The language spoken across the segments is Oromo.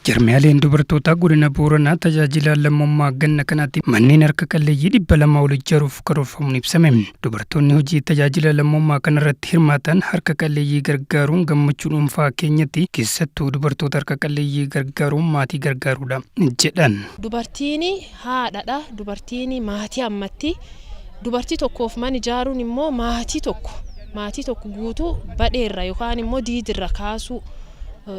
Jarmiyaaleen dubartootaa godina Booranaa tajaajila lammummaa ganna kanaatti manneen harka qalleeyyii 200 ol ijaaruuf karoorfamuun ibsame. Dubartoonni hojii tajaajila lammummaa kanarratti hirmaatan harka qalleeyyii gargaaruun gammachuu dhuunfaa keenyatti, keessattuu dubartoota harka qalleeyyii gargaaruun maatii gargaaruudha jedhan. Dubartiin haadhadha. Dubartiin maatii ammatti. Dubartii tokkoof mana ijaaruun immoo maatii tokko guutuu badheerra yookaan immoo diidirra kaasuu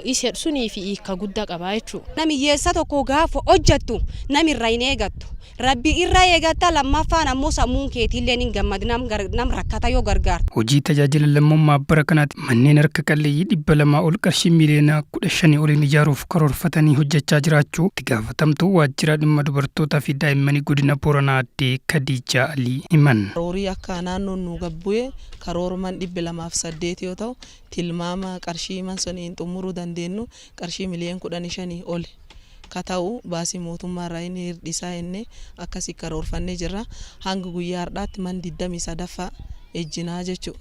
isa sunii fi hiika guddaa qabaa jechuudha. Nam hiyyeessa tokko gaafa hojjettu namirra hin eegattu. Rabbi irra eegatta, lammaffaan ammoo sammuun keetiillee hin gammadu nam rakkata yoo gargaartu. Hojii tajaajila lammummaa bara kanaatti manneen harka qalleeyyii 200 ol qarshii miiliyoona 15 oliin ijaaruuf karoorfatanii hojjechaa jiraachuu itti gaafatamtuu waajjira dhimma dubartootaa fi daa'immanii godina Booranaa Addee Kadiijaa Alii himan. Karoorii akka naannoon nu gabbu'e karoorman 208 yoo ta'u, tilmaama qarshii man suniin xumuruu dandeenyu qarshii miliyoon 15 oli ka ta'u baasii mootummaa irraa inni hir'isaa inni akkasii karoorfannee jirra. Hanga guyyaa har'aatti man 23ffaa ejjinaa jechuudha.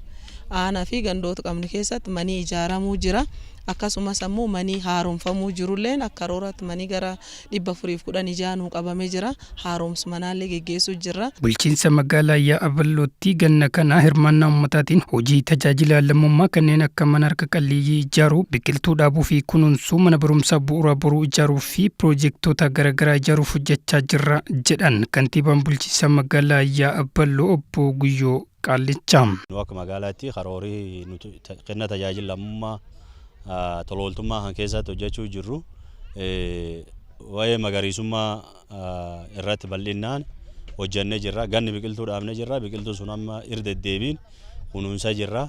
Aanaa fi gandoota qabnu keessatti manii ijaaramuu jira. Akkasumas ammoo manii haaromfamuu jirulleen akka karooraatti manii gara 416 nuu qabamee jira. Haaromsa manaallee geggeessuu jirra. Bulchiinsa magaalaa Yaa'aballootti ganna kana hirmaannaa uummataatiin hojii tajaajila lammummaa kanneen akka mana harka qalleeyyii ijaaruu, biqiltuu dhaabuu fi kunuunsuu, mana barumsaa bu'uura boruu ijaaruu fi piroojeektoota garaagaraa ijaaruuf hojjechaa jirra jedhan kantiibaan bulchiinsa magaalaa Yaa'aballoo obbo Guyyoo Qaallichaa. Nu akka magaalaatti karoorii nuti kenna tajaajila lammummaa tola ooltummaa kan keessatti hojjechuu jirru waa'ee magariisummaa irratti bal'inaan hojjennee jirra. Ganni biqiltuu dhaabnee jirra. Biqiltuu sun amma irra deddeebiin kunuunsa jirra.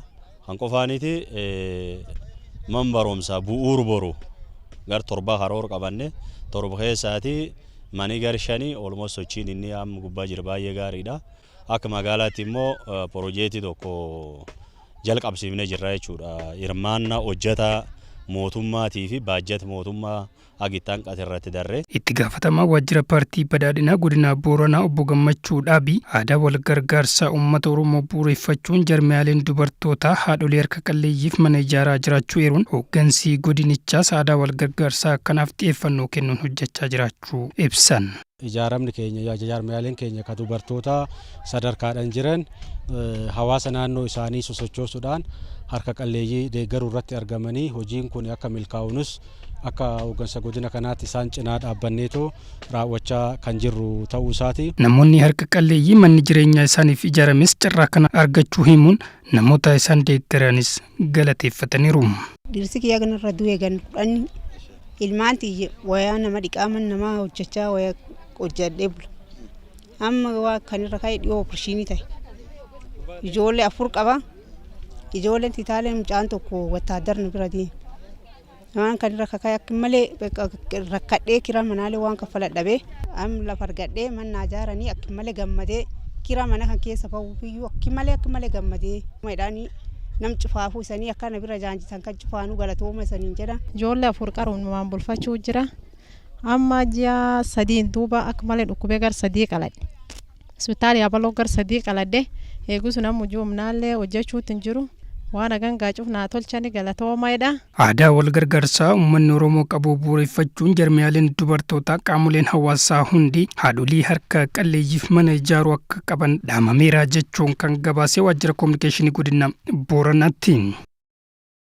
Kan qofaaniti, man barumsaa bu'uur boru gar torba karoora qabanne, torba keessaati manii gar shanii almost sochiin inni amma gubbaa jira baay'ee gaariidha. Akka magaalaatti immoo piroojeektii tokko jalqabsiifnee jirra jechuudha. Hirmaannaa hojjetaa mootummaatii fi baajata mootummaa hagittaan qate irratti darree. Itti gaafatamaa waajjira paartii badhaadhinaa godina Booranaa obbo Gammachuu Dhaabii aadaa wal gargaarsaa uummata Oromoo bu'uureffachuun jarmiyaaleen dubartootaa haadholii harka qalleeyyiif mana ijaaraa jiraachuu eeruun, hooggansi godinichaas aadaa wal gargaarsaa kanaaf xiyyeeffannoo kennuun hojjechaa jiraachuu ibsan. Ijaaramni keenya, jaarmiyaaleen keenya ka dubartoota sadarkaadhaan jiran hawaasa naannoo isaanii sosochoosuudhaan harka qalleeyyii deeggaruu irratti argamanii, hojiin kun akka milkaa'uunis akka hooggansa godina kanaatti isaan cinaa dhaabbanneetoo raawwachaa kan jirru ta'uu isaati. Namoonni harka qalleeyyii manni jireenyaa isaaniif ijaarames carraa kana argachuu himuun, namoota isaan deeggaranis galateeffataniiru. Dhirsi kiyya kanarra du'e gan 10. Ilmaan tiyya wayaa nama dhiqaa, mana namaa hojjechaa wayaa hojjedhee bula. Amma waa kanirra ka'e dhiyoo operation ta'e. Ijoollee afur qaba. Ijoolleen titaalee mucaan tokko wattaaddarni bira deema. Waan kanirra kaka'e akka malee rakkadhee, kira manaalee waan kaffaladhabee, amma lafa argadhee mana ijaaranii akka malee gammadee, kira mana kan keessa bahuufiyyuu akka malee gammadee jedhanii, nam cufaafuu isanii akkana bira jaanjisan kan cufaanuu galatooma isaniin jedha. Ijoollee afur qaruunumaan bulfachuu jira. Amma ji'a 3n duuba akka malee dhukkubee gar sadii qaladhe. Hospitaala Yaabaloo gar sadii qaladhe. Eeguu sun amma hojii humnaallee hojjechuutti hin jiru. Waan hagan gaacuuf naa tolchani galatoomaadha. Aadaa wal gargaarsaa uummanni Oromoo qabu bu'uureffachuun jarmiyaaleen dubartootaa, qaamoleen hawaasaa hundi haadholii harka qalleeyyiif mana ijaaruu akka qaban dhaamameera jechuun kan gabaasee waajjira koominikeeshinii godina Booranaatti.